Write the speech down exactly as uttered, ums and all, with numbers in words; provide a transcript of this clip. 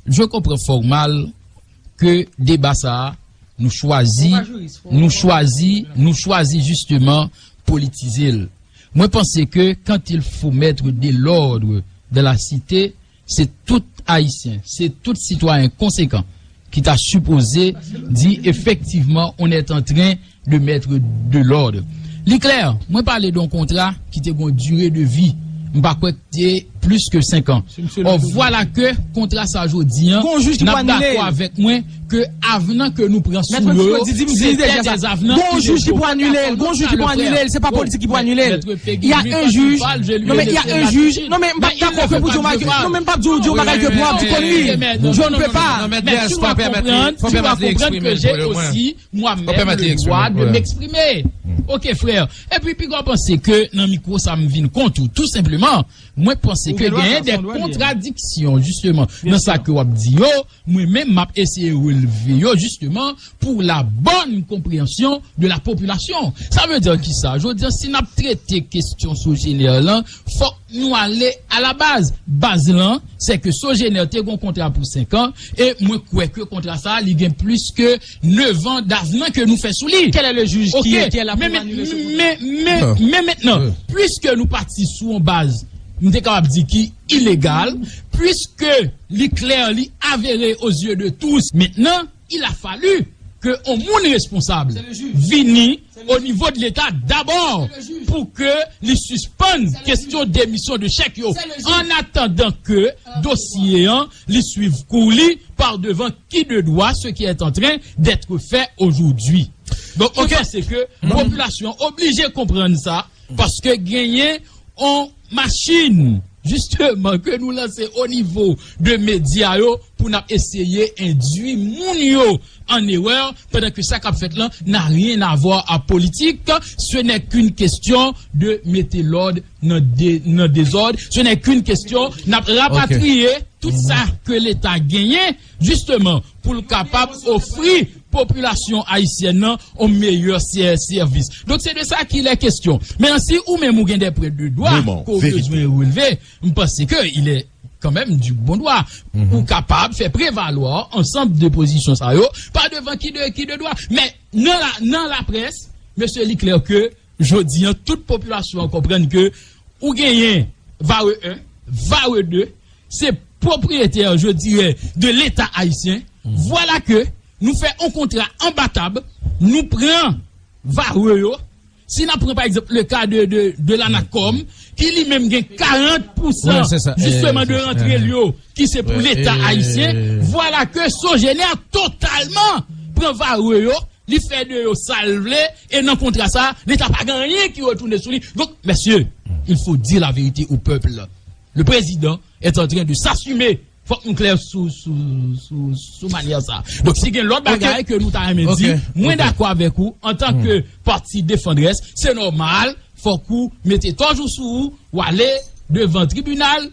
Je comprends fort mal ke deba sa a, nou chwazi, nou chwazi, nou chwazi jisteman politize l. Mwen panse ke quand il faut mettre de l'ordre dans la cité, se tout Ayisyen, se tout sitwayen konsekan ki ta sipoze di efektivman on est en train de mettre de l'ordre. Li klè, mwen pale de yon kontra ki te gon dire de vi, m pa kwè k te plis ke senk an. Or, vwala ke kontra sa jodi an, n ap dakò avèk mwen ke avnan ke nou pran sou yo, se tè dèzavnan. Gon jij ki pou anile l, gon jij ki pou anile l, se pa politik ki pou anile l. Il y a un juge, non men il y a un juge, non men m pa dakò ke pou di yon bagay, non men m pa di w di yon bagay ke pou ap di konri. Je ne peux pas. Mais tu vas comprendre, tu vas comprendre que j'ai aussi moi-même le droit de m'exprimer. Ok, frè. Epi, piga w panse ke nan mikwo sa m vin kont ou, tou senpleman. Mwen panse ke genyen de kontradiksyon, jisteman, nan sa ke w ap di yo. Mwen menm, m ap eseye releve yo, jisteman, pour la bonne compréhension de la population. Sa vle di ki sa? Jodi an, si n ap trete kesyon Sogener lan, fòk nou ale a la baz. Baz lan, se ke Sogener te gon kontra pou senk an, e mwen kwè ke kontra sa a, li gen plis ke nevan davnan ke nou fè sou li. Quel est le juge qui est, qui est là pour annuler ce contrat? Men, men, men, men mentnan, puiske nou pati sou yon baz, m te kapab di ki ilegal, puiske li klè, li avere aux yeux de tous, mentnan, il a fallu ke yon moun responsab vini o nivo de Leta dabò pou ke li sispann kesyon demisyon de chèk yo, an atandan ke dosye an li swiv kou li par devant qui de droit, ce qui est en train d'être fait aujourd'hui. Donk, mwen panse ke popilasyon an oblije konprann sa, paske genyen yon machin, jisteman, ke nou lanse o nivo de medya yo pou n ap eseye endwi moun yo en erreur, pendant que ça k ap fèt lan n'a rien à voir à politique. Ce n'est qu'une question de mete lòd nan de, nan dezòd. Ce n'est qu'une question, n ap rapatriye tout sa ke Leta genyen, jisteman, pou l kapab ofri popilasyon ayisyèn nan yon meyè sè-, sèvis. Donk, se de sa qu'il est question. Men si ou menm ou gen de pwen de dwa ke w bezwen releve, m panse ke il est quand même du bon droit. Ou kapab fè prevalwa ansanm de pozisyon sa yo pa devan ki de, ki de dwa. Men nan la, nan laprès, mesye, li klè ke jodi an, tout popilasyon an konprann ke ou genyen Varreux un, Varreux deux, se pwopriyetè, je dirais, de Leta ayisyen. Vwala ke nou fè yon kontra anba tab, nou pran Varreux yo. Si n ap pran, pa egzanp, le ka de, de, de l'ANACOM, ki li menm gen karant pousan, jisteman, de rantre l yo, ki se pou Leta ayisyen, vwala ke Sogener totalman pran Varreux yo, li fè de yo sa l vle, e nan kontra sa, Leta pa gen anyen ki retounen sou li. Donk, mesye, il faut dire la vérité au peuple. Le président est en train de s'assumer. Fòk nou klè sou, sou, sou, sou manyè sa. Donk, si gen lòt bagay ke nou ta renmen di, mwen dakò avèk ou, antanke pati defandrès, se nòmal, fòk ou mete tòj ou sou ou, w ale devan tribinal,